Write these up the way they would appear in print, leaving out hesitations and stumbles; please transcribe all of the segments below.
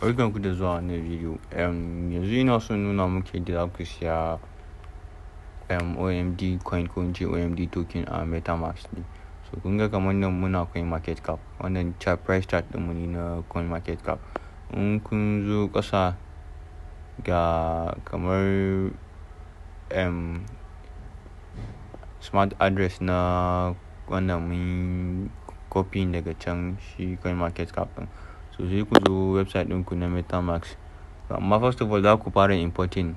Barkanku da zuwa wannan bidiyo. Yanzu ina son nuna muku yadda za ku siya OMD coin, ko in ce OMD token, a MetaMask ne. So kun ga kamar nan muna coin market cap. Wannan chart, price chart ɗinmu ne na coin market cap. In kun zo ƙasa, ga kamar smart address na wannan mun copy daga can shi coin market cap ɗin. So sai ku zo website ɗinku na MetaMask. Amma first of all, za ku fara importing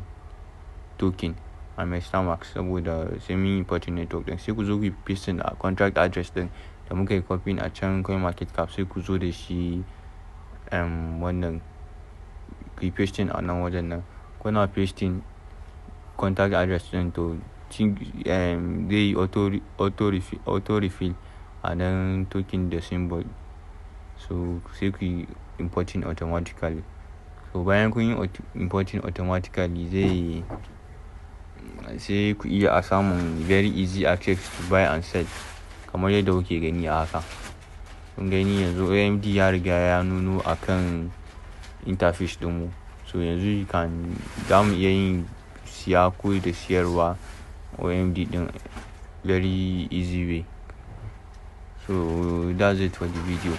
token a MetaMask, saboda sai mun yi importing network ɗin. Sai ku zo ku yi pasting a contract address ɗin da muka yi copying a can coin market cap, sai ku zo da shi wannan, ku yi pasting a nan wajen nan. Kuna pasting contract address ɗin, to zai yi auto refill a nan token da symbol. So sai ku yi importing automatically. So bayan kun yi importing automatically, zai sai ku iya a samun very easy access to buy and sell, kamar yadda kuke gani a haka. Kun gani, yanzu OMD ya riga ya nuno a kan interface ɗinmu. So yanzu you can za mu iya yin siya ko da siyarwa OMD ɗin very easy way. So that's it for the video.